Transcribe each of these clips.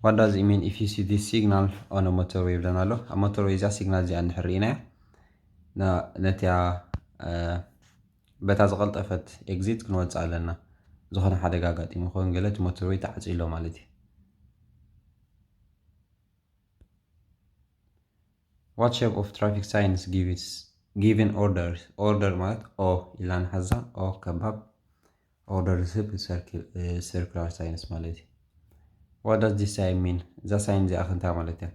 What does it mean if you see this signal on a motorway ይብለና ኣሎ። ኣብ motorway እዚኣ ሲግናል እዚኣ እንድሕር ርኢናያ፣ ና-፣ ነቲያ፣ እ፣ በታ ዝቐልጠፈት ኤግዚት ክንወፅእ ኣለና። ዝኾነ ሓደጋ ኣጋጢሙ ክኸውን ገለ እቲ motorway ተዓፅዩ ኣሎ ማለት እዩ። What shape of traffic signs give its given orders? Order ማለት ኦ ኢልና ንሓዛ፣ ኦ ከባብ፣ ኦርደር ዝህብ ሰርኪ-፣ እ፣ circular signs ማለት እዩ። What does this sign mean? እዛ ሳይን እዚኣ ከ እንታይ ማለት እያ?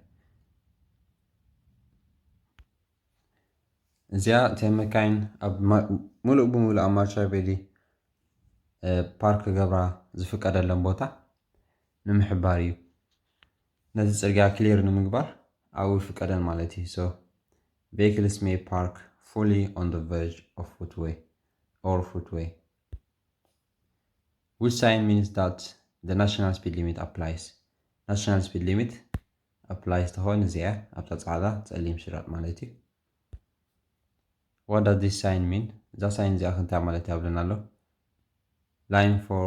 እዚኣ እተን መካይን ኣብ ማ-፣ ሙሉእ ብሙሉእ ኣብ ማርሻ ቤሊ፣ እ፣ ፓርክ ክገብራ ዝፍቀደለን ቦታ ንምሕባር እዩ። ነቲ ጽርግያ ክሊር ንምግባር ኣብኡ ይፍቀደን ማለት እዩ። So vehicles may park fully on the verge of footway or footway. Which sign means that the national speed limit applies? National speed limit applies ትኸውን እዚኣ ኣብታ ጻዕዳ ጸሊም ሽረጥ ማለት እዩ። What does this sign mean? እዛ ሳይን እዚኣ ከ እንታይ ማለት እያ ብለና ኣሎ? Line for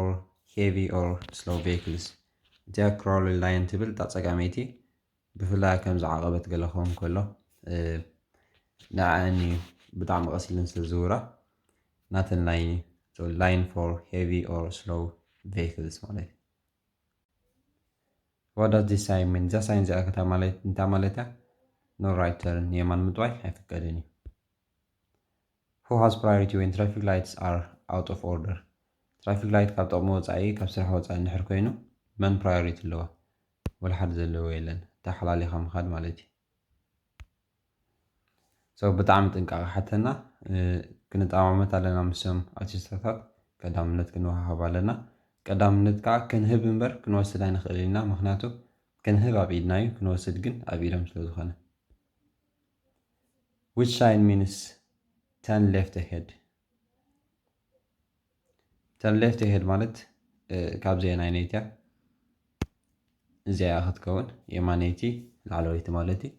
heavy or slow vehicles። እዚኣ ክራውሊ ላይን ትብል እታ ጸጋመይቲ፣ ብፍላይ ከምዚ ዓቐበት ገለ ክኸውን ከሎ፣ እ፣ ንዓኣን እዩ ብጣዕሚ ቀስ ኢለን ስለ ዝዝውራ ናተን ላይን እዩ። So line for heavy or slow vehicles ማለት እዩ። What does this sign mean? እዛ ሳይን እዚኣ ከ እንታይ ማለት፣ እንታይ ማለት እያ? No right turn፣ ንየማን ምጥዋይ ኣይፍቀድን እዩ። Who has priority when traffic lights are out of order? ትራፊክ ላይት ካብ ጥቕሚ ወጻኢ፣ ካብ ስራሕ ወጻኢ እንድሕር ኮይኑ መን ፕራዮሪቲ ኣለዋ? ወላ ሓደ ዘለዎ የለን። ተሓላሊኻ ምኻድ ማለት እዩ። So ብጣዕሚ ጥንቃቐ ሓተና፣ እ፣ ክንጠማመት ኣለና ምስቶም ኣርቲስታታት፣ ቀዳምነት ክንወሃብ ኣለና። ቀዳምነት ከዓ ክንህብ እምበር ክንወስድ ኣይንኽእልን ኢና። ምኽንያቱ ክንህብ ኣብ ኢድና እዩ፣ ክንወስድ ግን ኣብ ኢዶም ስለ ዝኾነ። Which sign means turn left ahead? Turn left ahead ማለት፣ እ፣ ካብዚአን ኣይነይቲ እያ። እዚኣ እያ ክትከውን፣ የማነይቲ ላዕለወይቲ ማለት እዩ።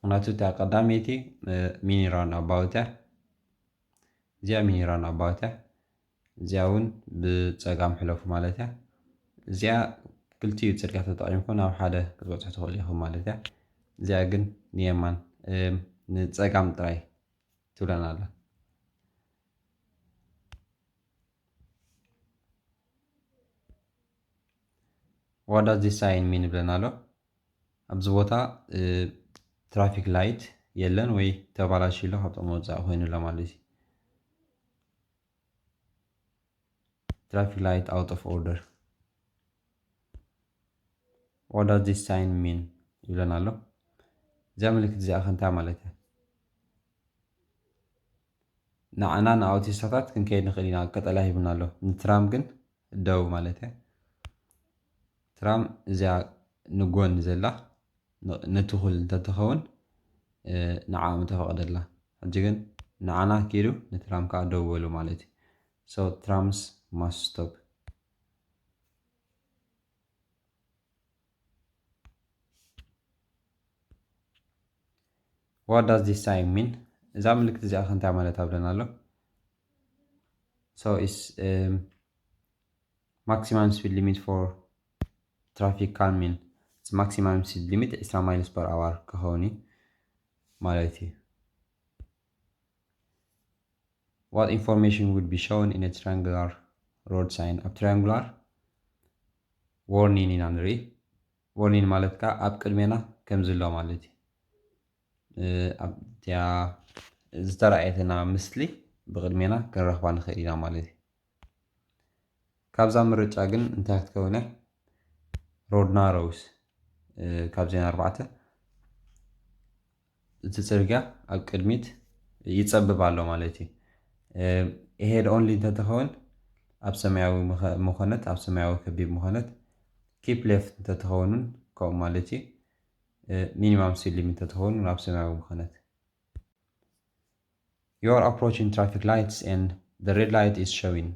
ምኽንያቱ እታ ቀዳመይቲ፣ እ፣ ሚኒ ራን ኣባውት እያ። እዚኣ ሚኒ ራን ኣባውት እያ። እዚኣ እውን ብጸጋም ሕለፉ ማለት እያ። እዚኣ ክልቲኡ ጽርግያ ተጠቒምኩም ናብ ሓደ ክትበጽሑ ትኽእሉ ኢኹም ማለት እያ። እዚኣ ግን ንየማን፣ እ፣ ንጸጋም ጥራይ ትብለና ኣላ። What does this sign mean ይብለና ኣሎ። ኣብዚ ቦታ፣ እ፣ ትራፊክ ላይት የለን ወይ ተባላሽዩ ኣሎ፣ ካብ ጥቕሚ ወጻኢ ኮይኑ ኣሎ ማለት እዩ። Traffic light out of order. What does this sign mean ይብለና ኣሎ። እዚኣ ምልክት እዚኣ ከ እንታይ ማለት እያ? ንዓና ንኣውቲስታታት ክንከይድ ንኽእል ኢና፣ ቀጠልያ ሂቡና ኣሎ። ንትራም ግን ደው ማለት እያ። ትራም እዚኣ ንጎን ዘላ ን-፣ ንትኹል እንተትኸውን፣ እ፣ ንዓኣ ምተፈቐደላ። ሕጂ ግን ንዓና ኪዱ ንትራም ከዓ ደው በሉ ማለት እዩ። So trams must stop። What does this sign mean? እዛ ምልክት እዚኣ ከ እንታይ ማለት ኣብለና ኣሎ? So is, um, maximum speed limit for traffic car mean maximum speed limit ዒስራ miles per hour ክኸውን እዩ ማለት እዩ። What information would be shown in a triangular road sign? ኣብ ትራያንጉላር ዋርኒንግ ኢና ንርኢ። ዋርኒንግ ማለት ከዓ ኣብ ቅድሜና ከም ዝሎ ማለት እዩ። እ፣ ኣብቲያ ዝተረኣየትና ምስሊ ብቅድሜና ክንረኽባ ንኽእል ኢና ማለት እዩ። ካብዛ ምርጫ ግን እንታይ ክትከውን እያ? ሮድ ናሮውስ፣ እ፣ ካብዚን ኣርባዕተ እቲ ጽርግያ ኣብ ቅድሚት ይጸብብ ኣሎ ማለት እዩ። እ፣ ሄድ ኦንሊ እንተትኸውን ኣብ ሰማያዊ ምኸ-፣ ምኾነት፣ ኣብ ሰማያዊ ከቢብ ምኾነት፣ ኪፕ ሌፍት እንተትኸውንን ከምኡ ማለት እዩ። እ፣ ሚኒማም ስፒድ ሊሚት እንተትኸውን ናብ ሰማያዊ ምኾነት። You are approaching traffic lights and the red light is showing.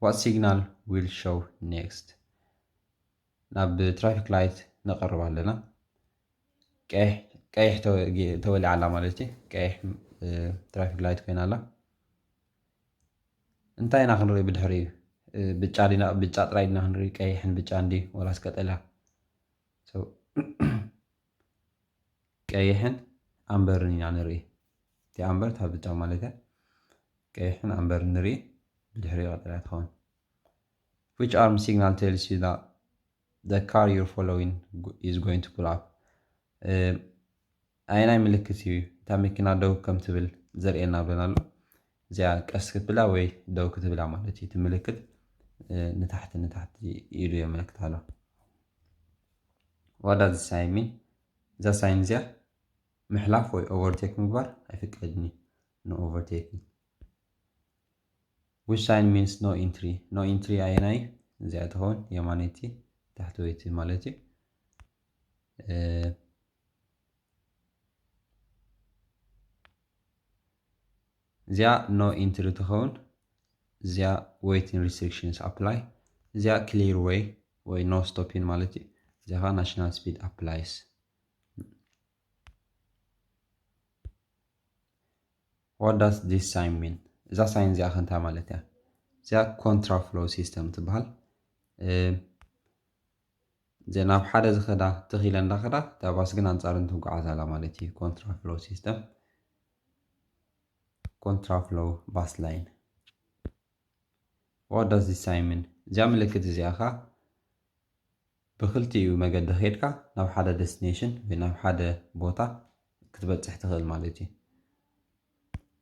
What signal will show next? ናብ ትራፊክ ላይት ንቐርብ ኣለና። ቀይሕ፣ ቀይሕ ተወ-፣ ተወሊዓ ኣላ ማለት እዩ። ቀይሕ፣ እ፣ ትራፊክ ላይት ኮይና ኣላ። እንታይ ኢና ክንርኢ ብድሕሪኡ? እ፣ ብጫ ዲና፣ ብጫ ጥራይ ዲና ክንርኢ? ቀይሕን ብጫን ድዩ ወላስ ቀጠልያ? ቀይሕን ኣምበርን ኢና ንርኢ። እቲ ኣምበር እታ ብጫ ማለት እያ። ቀይሕን ኣምበርን ንርኢ፣ ብድሕሪ ቀጠልያ ትኸውን። Which arm signal tells you that the car you're following is going to pull up? ኣየናይ ምልክት እዩ እታ መኪና ደው ከም ትብል ዘርእየና ብለና ኣሎ። እዚኣ ቀስ ክትብላ ወይ ደው ክትብላ ማለት እዩ። እቲ ምልክት ንታሕቲ ንታሕቲ ኢሉ የመልክት ኣሎ። What does this sign mean? እዛ ሳይን እዚኣ ምሕላፍ ወይ ኦቨርቴክ ምግባር ኣይፍቀድን እዩ። No overtaking. Which sign means no entry? No entry ኣየናይ? እዚኣ ትኸውን የማነይቲ ታሕተወይቲ ማለት እዩ። እዚኣ no entry ትኸውን። እዚኣ waiting restrictions apply። እዚኣ clear way ወይ no stopping ማለት እዩ። እዚኣ ከዓ national speed applies። What does this sign mean? እዛ ሳይን እዚኣ ከ እንታይ ማለት እያ? እዚኣ contraflow system ትበሃል። እዚኣ ናብ ሓደ ዝኸዳ ትኽ ኢለ እንዳኸዳ እታ ባስ ግን ኣንጻር እንትጓዓዝ ኣላ ማለት እዩ። Contraflow system፣ contraflow bus line። What does this sign mean? እዚኣ ምልክት እዚኣ ኸ ብክልቲኡ መገዲ ከድካ ናብ ሓደ destination ወይ ናብ ሓደ ቦታ ክትበጽሕ ትኽእል ማለት እዩ።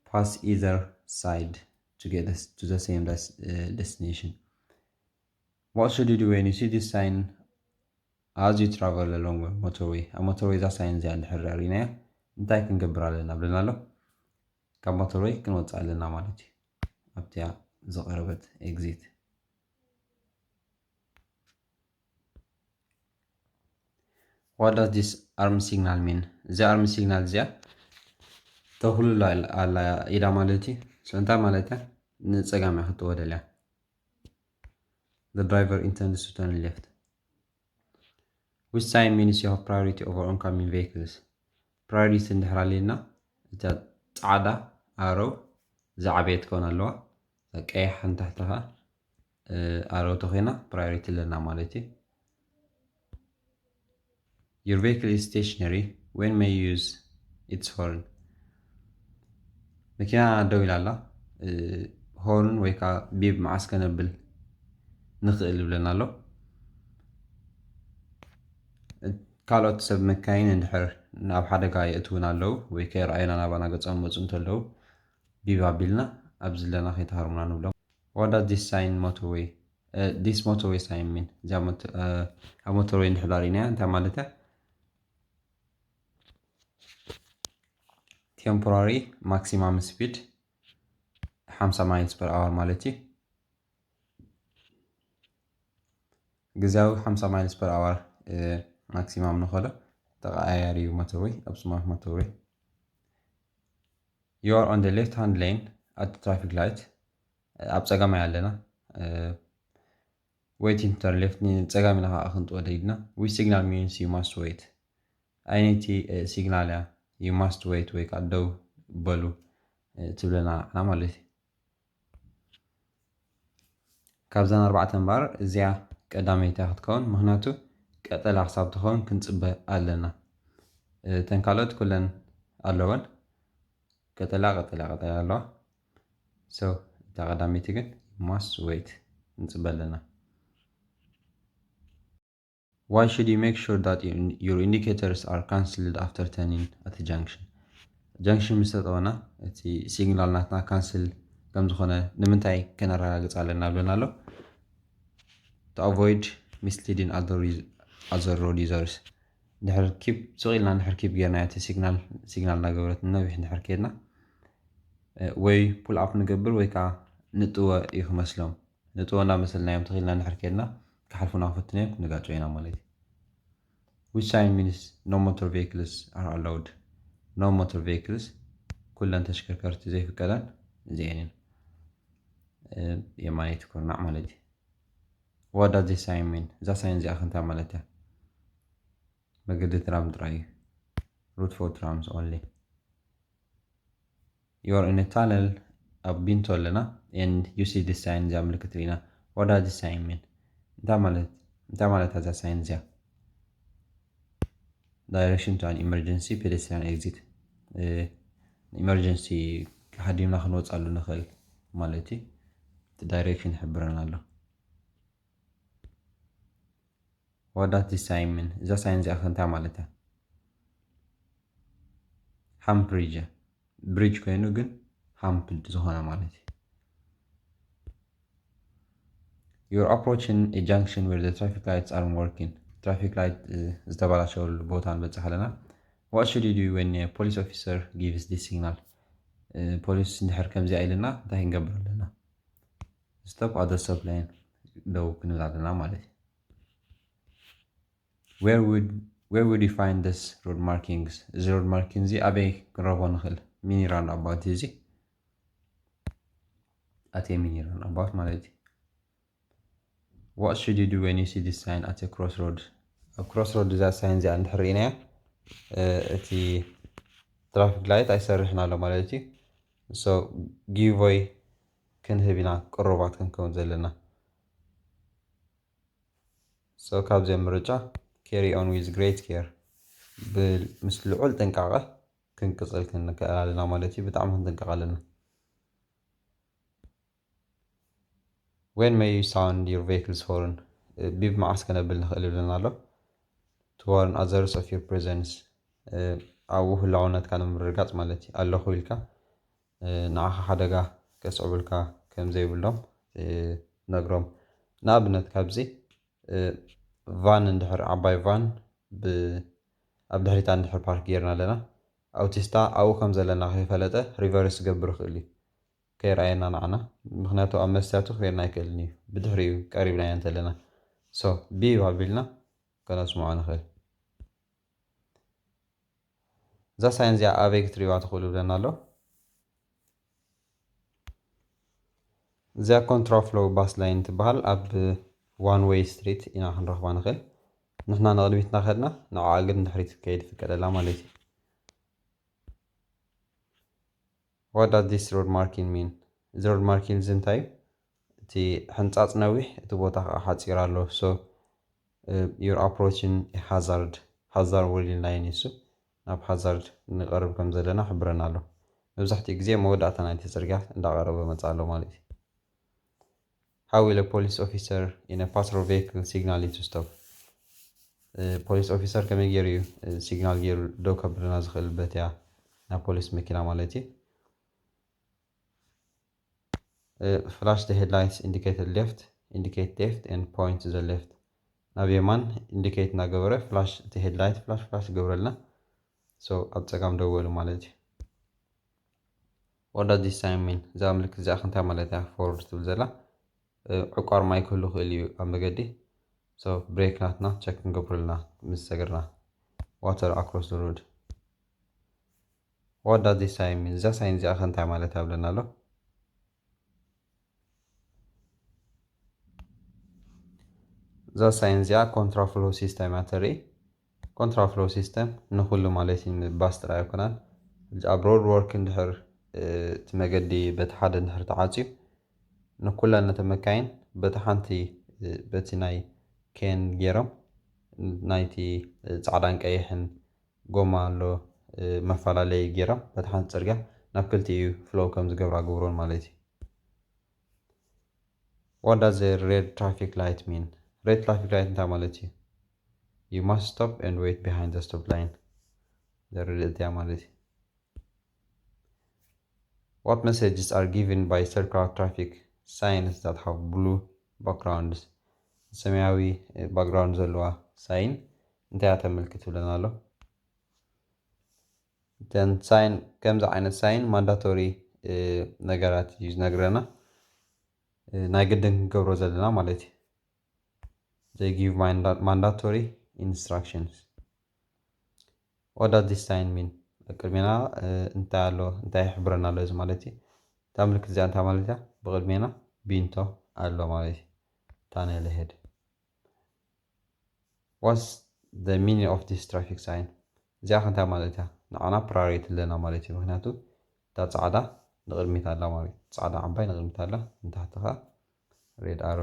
Pass either side to get to the same destination. What should you do when you see this sign as you travel along a motorway? ኣብ ሞተርወይ እዛ ሳይን እዚኣ እንድሕር ርኢናያ እንታይ ክንገብር ኣለና ብለና ኣሎ። ካብ ሞተርወይ ክንወፅእ ኣለና ማለት እዩ። ኣብቲያ ዝቐረበት exit። What does this arm signal mean? እዚ arm signal እዚኣ ተኹልላ ኣላ ኢዳ ማለት እዩ። So እንታይ ማለት እያ? ንፀጋም እያ ክትጥወደል እያ። The driver intends to turn left. Which sign means you have priority over oncoming vehicles? Priority እንድሕር ኣለና እታ ፃዕዳ ኣረው ዝዓበየት ትኸውን ኣለዋ። ቀያሕ ንታሕቲ ከዓ ኣረው ተኮይና priority ኣለና ማለት እዩ። Your vehicle is stationary. When may you use its horn? መኪና ደው ኢላ ኣላ። ሆርን ወይ ከዓ ቢብ መዓስ ከነብል ንኽእል ይብለና ኣሎ። ካልኦት ሰብ መካይን እንድሕር ናብ ሓደጋ የእትውን ኣለዉ ወይ ከይረኣዩና ናባና ገጾም መፁ እንተለዉ ቢብ ኣቢልና ኣብዚ ዘለና ከይተሃርሙና ንብሎም። What does this sign motorway? This motorway sign mean? እዚኣ ኣብ ሞተርወይ እንድሕር ዳሪናያ እንታይ ማለት እያ? Temporary maximum speed ሓምሳ miles per hour ማለት እዩ። ግዜያዊ ሓምሳ miles per hour maximum ንኸዶ ተቐያያሪ እዩ ሞተርወይ ኣብ ስማርት ሞተርወይ። You are on the left hand lane at the traffic light. ኣብ ፀጋማይ ኣለና። Waiting to turn left ንፀጋም ኢና ከዓ ክንጥወደ ኢልና። Which signal means you must wait? ኣይነይቲ ሲግናል እያ you must wait ወይ ከዓ ደው በሉ ትብለና ንዓና ማለት እዩ። ካብዘን ኣርባዕተ እምበኣር እዚኣ ቀዳመይቲ እያ ክትከውን፣ ምኽንያቱ ቀጠላ ክሳብ ትኸውን ክንፅበ ኣለና። እተን ካልኦት ኩለን ኣለወን። ቀጠላ ቀጠላ ቀጠላ ኣለዋ። So እታ ቀዳመይቲ ግን must wait ንፅበ ኣለና። Why should you make sure that your indicators are cancelled after turning at a junction? ጃንክሽን ምስ ተጠወና እቲ ሲግናል ናትና ካንስል ከም ዝኾነ ንምንታይ ከነረጋግፅ ኣለና ብለና ኣሎ። To avoid misleading other road users። ድሕር ኪፕ ስቕ ኢልና ድሕር ኪፕ ጌርና እቲ ሲግናል ሲግናል እናገበረት ነዊሕ ድሕር ከድና ወይ ፑል ኣፕ ንገብር ወይ ከዓ ንጥወ እዩ ክመስሎም። ንጥወ እናመሰልናዮም ትኽኢልና ድሕር ከድና ክሓልፉና ክፍትኑ እዮም ክንጋጮ ኢና ማለት እዩ። Which sign means no motor vehicles are allowed? No motor vehicles ኩለን ተሽከርከርቲ ዘይፍቀዳን እዚአን እየን። የማነይቲ ኩርናዕ ማለት እዩ። What does this sign mean? እዛ ሳይን እዚኣ ክንታ ማለት እያ? መገዲ ትራም ጥራይ እዩ። Route for trams only። You are in a tunnel ኣብ ቢንቶ ኣለና and you see this sign እዚኣ ምልክት ርኢና። What does this sign mean? እንታይ ማለት እንታይ ማለት እዛ ሳይን እዚኣ? Direction to an emergency pedestrian exit. Emergency ሃዲምና ክንወፅኣሉ ንኽእል ማለት እዩ። እቲ direction ይሕብረና ኣሎ። What does this sign mean? እዛ ሳይን እዚኣ ከ እንታይ ማለት እያ? Hump bridge፣ bridge ኮይኑ ግን hump ዝኾነ ማለት እዩ። You're approaching a junction where the traffic lights aren't working. Traffic light ዝተባላሸወሉ ቦታ ንበፅሕ ኣለና። What should you do when a police officer gives this signal? ፖሊስ እንድሕር ከምዚኣ ኢልና እንታይ ክንገብር ኣለና? Stop at the stop line፣ ደው ክንብል ኣለና ማለት እዩ። Where would where would you find this road markings? እዚ road marking እዚ ኣበይ ክንረኽቦ ንኽእል? ሚኒ roundabout እዚ፣ ኣቲ ሚኒ roundabout ማለት እዩ። What should you do when you see this sign at a crossroad? ኣብ crossroad እዛ ሳይን እዚኣ እንድሕር ርኢናያ፣ እቲ traffic light ኣይሰርሕን ኣሎ ማለት እዩ። So give way ክንህብ ኢና ቅሩባት ክንከውን ዘለና። So ካብዚኦም ምርጫ carry on with great care፣ ምስ ልዑል ጥንቃቐ ክንቅፅል ክንክእል ኣለና ማለት እዩ። ብጣዕሚ ክንጥንቀቕ ኣለና። When may you sound your vehicle's horn? ቢብ መዓስ ከነብል ንኽእል ይብለና ኣሎ። To warn others of your presence፣ ኣብኡ ህላውነትካ ንምርግጋፅ ማለት እዩ። ኣለኹ ኢልካ ንዓኻ ሓደጋ ከስዕቡልካ ከም ዘይብሎም ነግሮም። ንኣብነት ካብዚ ቫን እንድሕር ዓባይ ቫን ኣብ ድሕሪታ እንድሕር ፓርክ ጌርና ኣለና፣ ኣውቲስታ ኣብኡ ከም ዘለና ከይፈለጠ ሪቨርስ ክገብር ይኽእል እዩ። ከይረኣየና ንዓና፣ ምኽንያቱ ኣብ መስትያቱ ክርእየና ኣይክእልን እዩ፣ ብድሕሪኡ ቀሪብናዮ እንተለና። So ቢብ ኣቢልና ከነስምዖ ንኽእል። እዛ ሳይን እዚኣ ኣበይ ክትርእይዋ ትኽእሉ ብለና ኣሎ። እዚኣ contraflow bus line ትበሃል። ኣብ one way street ኢና ክንረኽባ ንኽእል። ንሕና ንቕድሚት እናኸድና ንዓኣ ግን ንድሕሪት ክትከይድ ይፍቀደላ ማለት እዩ። What does this road marking mean? እዚ road marking እዚ እንታይ እዩ? እቲ ሕንፃፅ ነዊሕ፣ እቲ ቦታ ከዓ ሓፂር ኣሎ። So you're approaching a hazard፣ hazard warning line እዩ እሱ። ናብ hazard ንቐርብ ከም ዘለና ይሕብረና ኣሎ። መብዛሕትኡ ግዜ መወዳእታ ናይቲ ፅርግያ እንዳቐረበ መፅእ ኣሎ ማለት እዩ። How will a police officer in a patrol vehicle signal you to stop? ፖሊስ ኦፊሰር ከመይ ገይሩ እዩ ሲግናል ገይሩ ደው ከብለና ዝኽእል? በቲያ ናይ ፖሊስ መኪና ማለት እዩ። Flash the headlights, indicate left, indicate left and point to the left። ናብ የማን ኢንዲኬት እናገበረ ፍላሽ፣ እቲ ሄድላይት ፍላሽ ፍላሽ ይገብረልና። So ኣብ ፀጋም ደው በሉ ማለት እዩ። What does this sign mean? እዛ ምልክት እዚኣ እንታይ ማለት እያ? ፎርወርድ ትብል ዘላ ዕቋር ማይ ክህሉ ክእል እዩ ኣብ መገዲ። So ብሬክ ናትና ቸክ ክንገብረልና ምስ ሰገርና። Water across the road። What does this sign mean? እዛ ሳይን እዚኣ ከ እንታይ ማለት እያ ብለና ኣሎ? እዛ ሳይን እዚኣ contraflow system እያ ተርኢ። Contraflow system ንኹሉ ማለት እዩ፣ ንባስ ጥራይ ኣይኮነን። ኣብ ሮድ ወርክ እንድሕር እቲ መገዲ በቲ ሓደ እንድሕር ተዓፅዩ፣ ንኩለን ነተ መካይን በቲ ሓንቲ በቲ ናይ ኬን ገይሮም ናይቲ ፃዕዳን ቀይሕን ጎማ ኣሎ መፈላለይ ገይሮም በቲ ሓንቲ ፅርግያ ናብ ክልቲኡ ፍሎው ከም ዝገብራ ግብሮን ማለት እዩ። What does the red traffic light mean? ሬድ ትራፊክ ላይት እንታይ ማለት እዩ? You must stop and wait behind the stop line። ዘርድእ እዚኣ ማለት እዩ። What messages are given by circular traffic signs that have blue backgrounds? ሰማያዊ ባክግራውንድ ዘለዋ ሳይን እንታይ እያ ተመልክት ብለና ኣሎ? እተን ሳይን፣ ከምዚ ዓይነት ሳይን ማንዳቶሪ ነገራት እዩ ዝነግረና፣ ናይ ግድን ክንገብሮ ዘለና ማለት እዩ። They give mandatory instructions። What does this sign mean? ቅድሜና እንታይ ኣሎ፣ እንታይ ይሕብረና ኣሎ እዚ ማለት እዩ። እታ ምልክት እዚኣ እንታይ ማለት እያ? ብቅድሜና ቢንቶ ኣሎ ማለት እዩ። Tunnel ahead። What's the meaning of this traffic sign? እዚኣ ከ እንታይ ማለት እያ? ንዓና ፕራዮሪቲ ኣለና ማለት እዩ። ምክንያቱ እታ ፃዕዳ ንቅድሚት ኣላ ማለት እዩ። ፃዕዳ ዓባይ ንቅድሚት ኣላ፣ ንታሕቲ ከዓ ሬድ ኣሮ።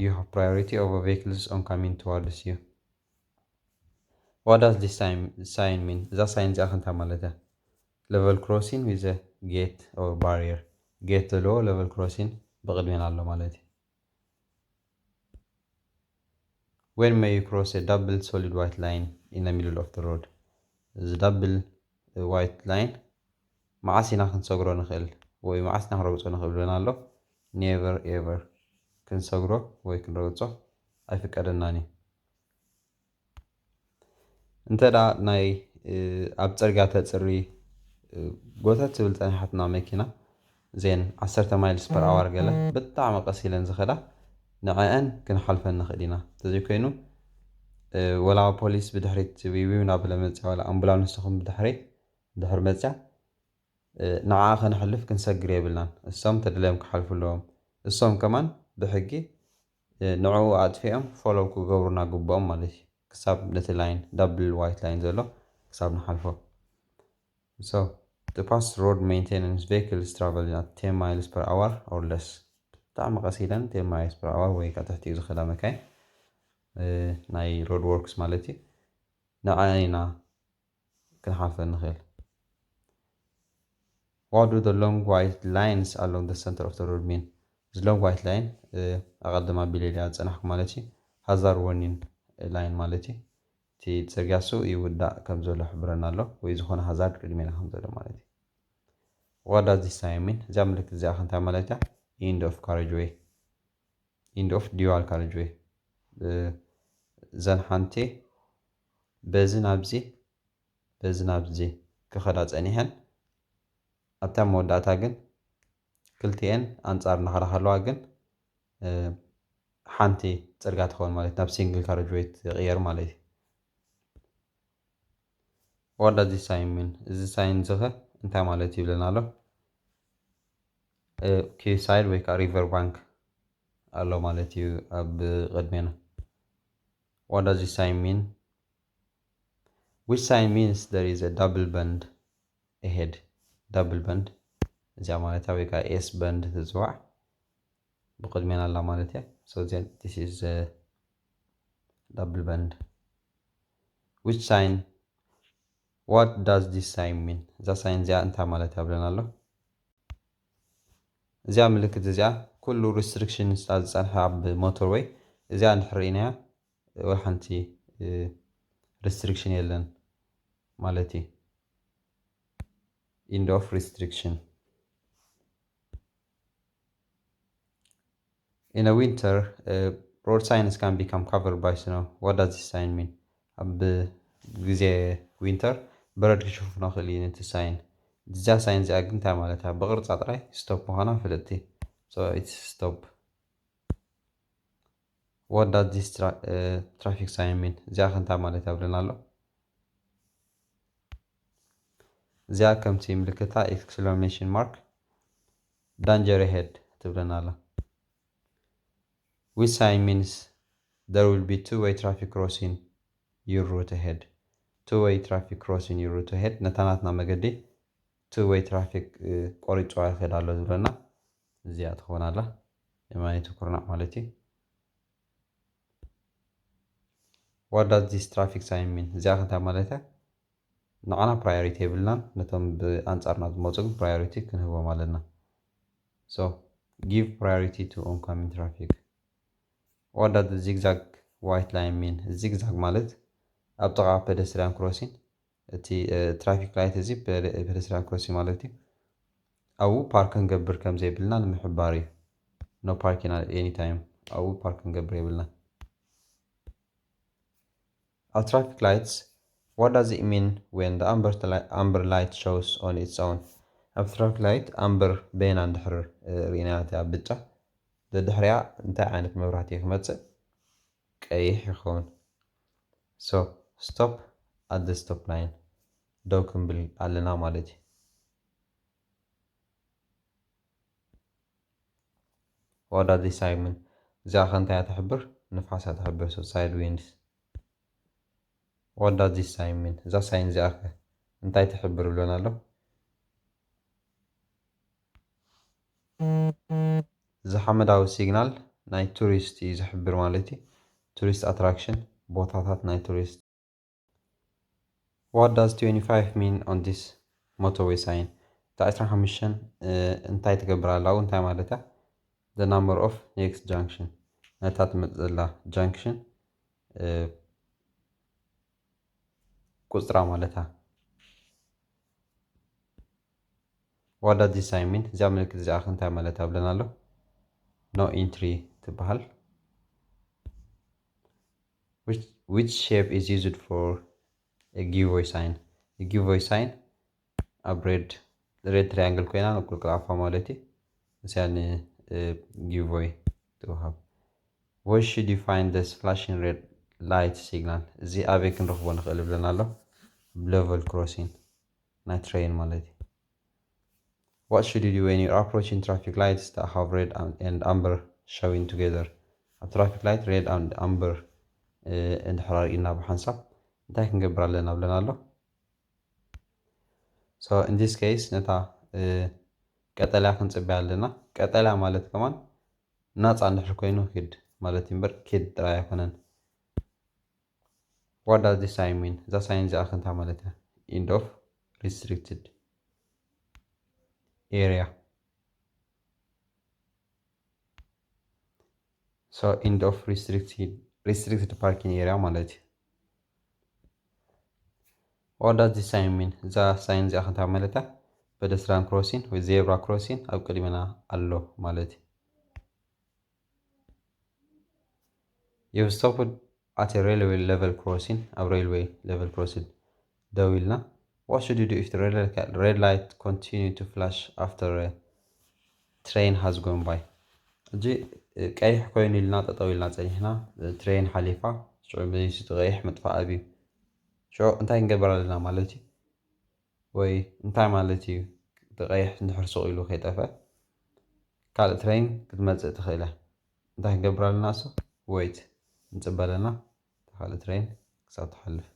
You have priority over vehicles on coming towards you። What does this sign, sign mean? እዛ ሳይን እዚኣ ክንታ ማለት እያ? Level crossing with a gate or barrier. ጌት ዘለዎ level crossing ብቕድሜና ኣሎ ማለት እዩ። When may you cross a double solid white line in the middle of the road? እዚ double white line መዓስ ኢና ክንሰግሮ ንኽእል ወይ መዓስ ኢና ክንረግጾ ንኽእል ብለና ኣሎ። Never ever ክንሰግሮ ወይ ክንረግጾ ኣይፍቀደናን እዩ። እንተ ደኣ ናይ ኣብ ጽርግያ ተጽሪ ጎተት ትብል ጸኒሓትና መኪና ዜን ዓሰርተ miles per hour ገለ ብጣዕሚ ቀስ ኢለን ዝኸዳ ንዐአን ክንሓልፈን ንኽእል ኢና። እንተዘይኮይኑ ወላ ፖሊስ ብድሕሪት ዊዊው እናበለ መፅያ ዋላ ኣምቡላንስ ትኹን ብድሕሪት ድሕር መፅያ ንዓ ከነሕልፍ ክንሰግር የብልናን። እሶም ተደልዮም ክሓልፉ ኣለዎም። እሶም ከማን ብሕጊ ንዕኡ ኣጥፊኦም ፎሎው ክገብሩና ግብኦም ማለት እዩ። ክሳብ ነቲ ላይን ዳብል ዋይት ላይን ዘሎ ክሳብ ንሓልፎ። So to pass road maintenance vehicles traveling at ten miles per hour or less ብጣዕሚ ቀስ ኢለን ten miles per hour ወይ ከዓ ትሕቲኡ ዝኸዳ መካይን ናይ road works ማለት እዩ ንዓ ኢና ክንሓልፈ ንኽእል። What do the long white lines along the center of the road mean? እዚ long white line ኣቐድም ኣቢለ ኢለ ዝፀናሕኩ ማለት እዩ hazard warning line ማለት እዩ። እቲ ፅርግያ እሱ ይውዳእ ከም ዘሎ ይሕብረና ኣሎ ወይ ዝኾነ hazard ቅድሜና ከም ዘሎ ማለት እዩ። What does this sign mean? እዚኣ ምልክት እዚኣ እንታይ ማለት እያ? End of carriageway. End of dual carriageway. እዘን ሓንቲ በዚ ናብዚ በዚ ናብዚ ክኸዳ ጸኒሐን ኣብታ መወዳእታ ግን ክልቲኤን ኣንጻር እናኸዳ ከለዋ ግን ሓንቲ ጽርጋ ትኸውን ማለት ናብ ሲንግል ካሬጅ ዌይ ትቕየር ማለት እዩ። What does this sign mean? እዚ ሳይን እዚ ኸ እንታይ ማለት እዩ ይብለና ኣሎ? ኪው ሳይድ ወይ ከዓ ሪቨር ባንክ ኣሎ ማለት እዩ ኣብ ቅድሜና። What does this sign mean? Which sign means there is a double bend ahead? ዳብል በንድ እዚኣ ማለት ወይ ከዓ ኤስ በንድ ትፅዋዕ ብቅድሜና ኣላ ማለት እያ። So then this is double bend. Which sign? What does this sign mean? እዛ ሳይን እዚኣ እንታይ ማለት እያ ብለና ኣሎ? እዚኣ ምልክት እዚኣ ኩሉ ሪስትሪክሽን ዝፀንሐ ኣብ ሞተርወይ እዚኣ እንድሕር ርኢናያ ወይ ሓንቲ ሪስትሪክሽን የለን ማለት እዩ። End of restriction. In a winter, uh, road signs can become covered by snow. What does this sign mean? ኣብ ግዜ ዊንተር በረድ ክሽፍኖ ክእል እዩ ነቲ ሳይን። እዛ ሳይን እዚኣ ግን እንታይ ማለት እያ? ብቅርፃ ጥራይ ስቶፕ ምዃና ፍልጥቲ። So it's stop. What does this tra- uh, traffic sign mean? እዚኣ ከ እንታይ ማለት እያ ብለና ኣሎ? እዚኣ ከምቲ ምልክታ ኤክስክላሜሽን ማርክ ዳንጀር ሄድ ትብለና ኣላ። Which sign means there will be two way traffic crossing your route ahead? Two way traffic crossing your route ahead ነታ ናትና መገዲ two way traffic ቆሪፅዋ ይኸድ ኣሎ ዝብለና እዚኣ ትኸውን ኣላ። የማነይቲ ኩርናዕ ማለት እዩ። What does this traffic sign mean? እዚኣ ከ እንታይ ማለት እያ? ንዓና ፕራዮሪቲ የብልናን፣ ነቶም ብኣንጻርና ዝመጹ ግን ፕራዮሪቲ ክንህቦም ኣለና። So give priority to oncoming traffic. What does the zigzag white line mean? ዚግዛግ ማለት ኣብ ጥቓ ፔደስትሪያን ክሮሲን እቲ ትራፊክ ላይት እዚ ፔደስትሪያን ክሮሲን ማለት እዩ። ኣብኡ ፓርክ ክንገብር ከም ዘይብልና ንምሕባር እዩ። No parking at any time። ኣብኡ ፓርክ ክንገብር የብልና። ኣብ ትራፊክ ላይትስ what does it mean when the amber, amber light shows on its own? ኣብ ትራፊክ ላይት ኣምበር በይና እንድሕር ርኢና እቲኣ ብጫ ደድሕሪያ እንታይ ዓይነት መብራህቲ ክመፅእ ቀይሕ ይኸውን። So stop at the stop line ደው ክንብል ኣለና ማለት እዩ። What does this sign mean? እዚኣ ከ እንታይ እያ ትሕብር? ንፋስ እያ ትሕብር። So side winds. What does this sign mean? እዛ ሳይን እዚኣ ከ እንታይ ትሕብር ብለና ኣሎ? እዚ ሓመዳዊ ሲግናል ናይ ቱሪስት እዩ ዝሕብር ማለት እዩ። ቱሪስት ኣትራክሽን ቦታታት ናይ ቱሪስት። What does twenty-five mean on this motorway sign? እታ ዕስራን ሓሙሽተን እንታይ ትገብር ኣላ? እንታይ ማለት እያ? The number of next junction፣ ነታ ትመጽእ ዘላ junction ቁጽራ ማለት እያ። What does this sign mean? እዚኣ ምልክት እዚኣ ከ እንታይ ማለት እያ ብለና ኣሎ? No entry ትበሃል። Which shape is used for a giveaway sign? Giveaway sign ኣብ red triangle ኮይና ንቁልቁል ኣፋ ማለት እዩ። እዚኣ ን giveaway ትወሃብ። Where should you find this flashing red light signal? እዚ ኣበይ ክንረኽቦ ንኽእል ብለና ኣሎ? ኣብ level crossing ናይ train ማለት እዩ። What should you do when you're approaching traffic lights that have red and amber showing together? ኣብ traffic light red and amber እንድሕር ኣርኢና ብሓንሳብ እንታይ ክንገብር ኣለና ብለና ኣሎ? So in this case ነታ ቀጠልያ ክንጽበያ ኣለና። ቀጠልያ ማለት ከማን ናጻ እንድሕር ኮይኑ ኪድ ማለት እዩ እምበር ኪድ ጥራይ ኣይኮነን። What does this sign mean? እዛ ሳይን እዚኣ ከ እንታይ ማለት እያ? End of restricted area። So end of restricted parking area ማለት እዩ። What does this sign mean? እዛ ሳይን እዚኣ ከ እንታይ ማለት እያ? Pedestrian crossing ወይ zebra crossing ኣብ ቅድሜና ኣሎ ማለት እዩ። You've stopped at a railway level crossing፣ ኣብ railway level crossing ደው ኢልና። What should you do if the red light continue to flash after a train has gone by? ሕጂ ቀይሕ ኮይኑ ኢልና ጠጠው ኢልና ጸኒሕና፣ train ሓሊፋ፣ ሽዑ መሊሱ እቲ ቀይሕ ምጥፋእ ኣብዩ። ሽዑ እንታይ ክንገብር ኣለና ማለት እዩ? ወይ እንታይ ማለት እዩ? እቲ ቀይሕ እንድሕር ሱቕ ኢሉ ከይጠፍአ ካልእ train ክትመጽእ ትኽእል እያ። እንታይ ክንገብር ኣለና? እሱ wait ንጽበ ኣለና፣ ካልእ train ክሳብ ትሓልፍ።